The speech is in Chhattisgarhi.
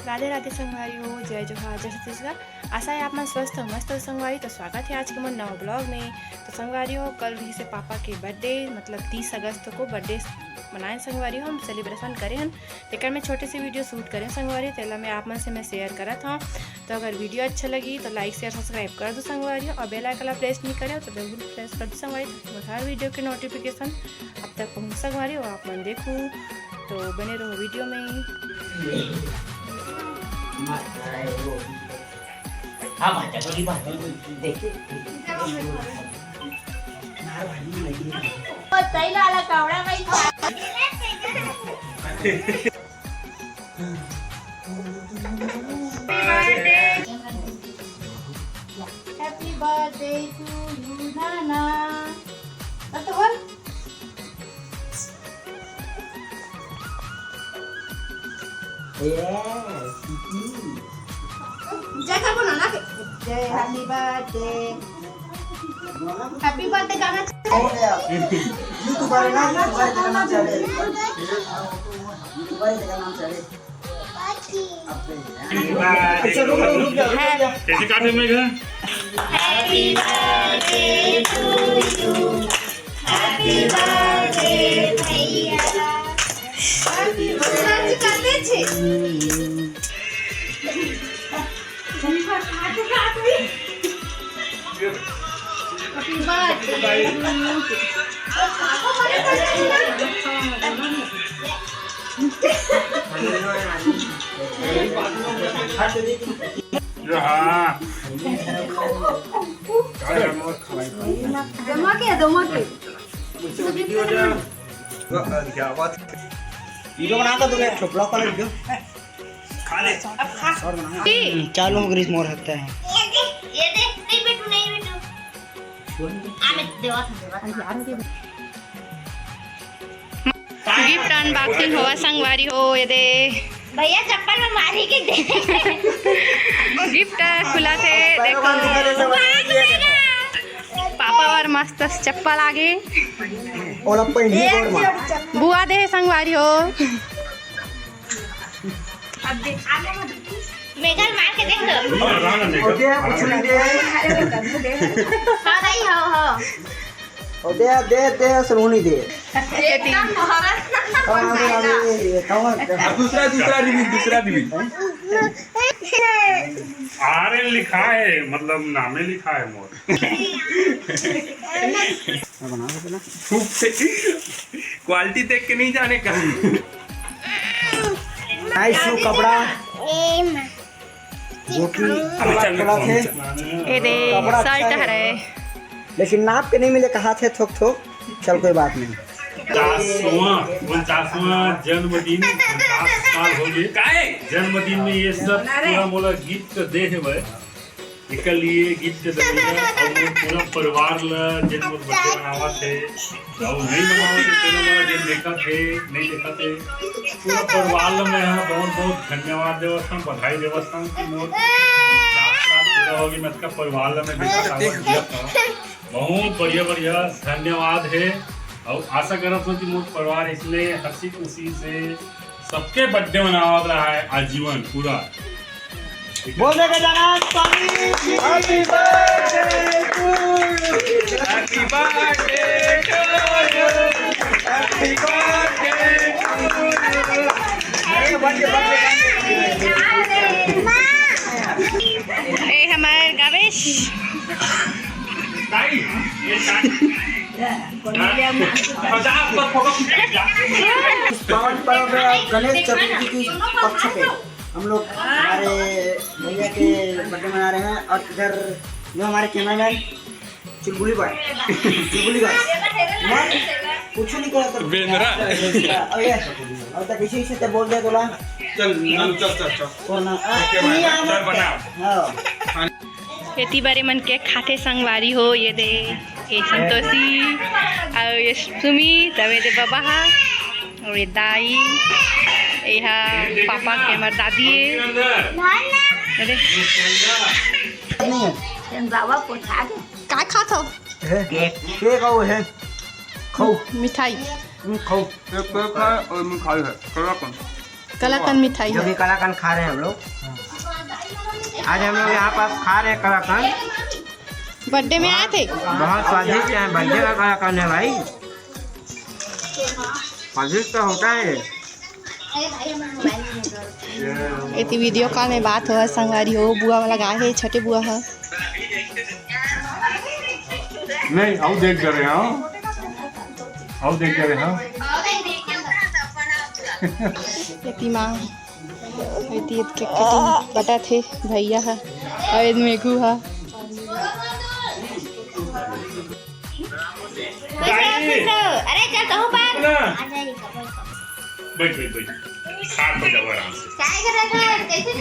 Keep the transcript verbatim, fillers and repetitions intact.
राधे राधे संगवारी हो, जय जोहार, जय छत्तीसगढ़। आशा है आप मन स्वस्थ हो, मस्त हो संगवारी। तो स्वागत है आज के मोर नवा ब्लॉग में। तो संगवारी हो, कल रहिसे पापा के बर्थडे, मतलब तीस अगस्त को बर्थडे मनाए संगवारी हो, हम सेलिब्रेशन करे हन। तेकर मैं छोटे से वीडियो शूट करे संगवारी, तेला मैं आप मन से मैं शेयर करत हूँ। तो अगर वीडियो अच्छा लगी तो लाइक, शेयर, सब्सक्राइब कर दो संगवारी हो, और बेल आइकन ला प्रेस नहीं करे हो तो बिल्कुल प्रेस कर दो संगवारी, ताकि मोर हर वीडियो के नोटिफिकेशन आप तक पहुँच संगवारी हो, आप मन देखो। तो बने रहो वीडियो में। हाँ, भाई, चलो, ये बात है। देखिए। ओ, सही लाला कवड़ा भाई। Happy birthday to you, नाना। अब तो बोल। जय कर बोलो ना, जय happy birthday। Happy birthday गाना। हो गया। YouTube वाले ना, YouTube वाले का नाम चढ़े। YouTube वाले का नाम चढ़े। अच्छा, रुक, रुक, रुक जा, रुक जा। कैसे काटे मैं घर? Happy birthday to you। Happy birthday भैया। Happy birthday। Happy birthday। हाँ। जमा के, जमा के। वीडियो बना कर दो, एक ठो ब्लॉग वाला वीडियो। खा ले। अब खा। और बना। हम्म, चालू हो गई मोर हत्या है। ये दे, ये दे, नहीं बेटू, नहीं बेटू। आ, मैं देवा था, देवा था। Gift unboxing होवा संगवारी हो, ये दे। भैया चप्पल में मारी के दे। Gift खुला थे, देखो। पापा और मस्त चप्पल आगे। ओला पहिन ही गोड़ मा। बुआ दे संगवारी हो। अब देख, आगे मत। मेघल मार के देख लो। और दे, कुछ नहीं दे। हाँ भाई, हाँ, हाँ। और दे, दे, दे, सुनूनी दे। ये तीन। कौन, कौन, कौन, ये कौन? अब दूसरा, दूसरा रिवील, दूसरा रिवील। आर एन लिखा है, मतलब नामे लिखा है मोर। मैं बना दे ना। क्वालिटी देख के नहीं जाने का। Nice shoe कपड़ा। जो कि अभी चल कपड़ा थे। ये दे, कपड़ा अच्छा शर्ट है। हरे। लेकिन नाप के नहीं मिले, कहा थे थोक थोक। चल, कोई बात नहीं। पचासवां, पचासवां जन्मदिन, पचास साल हो गए। काहे? जन्मदिन में ये सब पूरा मोला गिफ्ट दे हे भाई। एकर लिए गिफ्ट दे हे और वो पूरा परिवार ला, जेन मोर बर्थडे मनावत हे, अउ नहीं मनावत हे, तेनो मन जेन देखत हे, नहीं देखत हे, पूरा परिवार ला मैं ह बहुत बहुत धन्यवाद देवत हूँ, बधाई देवत हूँ कि मोर पचास साल पूरा हो गए, मैं इसका परिवार ला मैं देखत आवत जियत हूँ। बहुत बढ़िया बढ़िया धन्यवाद हे, अउ आशा करत हूँ कि मोर परिवार इसने हंसी खुशी से सबके बर्थडे मनावत रहा है आजीवन पूरा। बोल दे गजानन स्वामी की। Happy birthday to you। Happy birthday to you। Happy birthday to you। अरे, बर्थडे, बर्थडे, बर्थडे। ए हमार गावेश। भाई, ये क्या? पचास पर फोकस। पावन पर्व गणेश चतुर्थी के पक्ष पे हम लोग हमारे भैया के बर्थडे मना रहे हैं और इधर जो हमारे कैमरामैन चुलबुली बॉय, चुलबुली बॉय, मैं कुछ नहीं कहता। बेंदरा। और ये, और तक इसी से तो बोल दे तोला। चल, चल, चल, चल, चल। और ना, आ, ओके, नहीं भाई, आना। चल बना। हाँ। एती बारे मन केक खाथे संगवारी हो, ये दे, ये संतोषी, अउ ये सुमी, तब ये दे बबा हा, अउ ये दाई, ये हा पापा के हमर दादी ए। अरे। नहीं है। बाबा पोछा दे। काय खात हो? हे, केक अउ हे। खाओ। मिठाई। हम्म, खाओ। एक केक है और मिठाई है। खाओ अपन। कलाकंद मिठाई जो है। कि कलाकंद खा रहे हैं हम लोग। आज हम लोग यहाँ पास खा रहे हैं कलाकंद। बर्थडे में आए थे। बहुत स्वादिष्ट है, बर्थडे का कलाकंद है भाई। स्वादिष्ट तो होता है। एती वीडियो कॉल में बात होवत संगवारी हो, बुआ वाला गाय है, छोटे बुआ है। नहीं, आओ देख जा रहे हैं, आओ। आओ देख जा रहे हैं। एती माँ, एती एत के कटिंग बटत हे भैया ह, अउ एत मेघू ह। अरे चल कहूँ पर। बैठ, बैठ, बैठ। हाथ में जाओ आराम से। चाय का रखा है, कैसे नहीं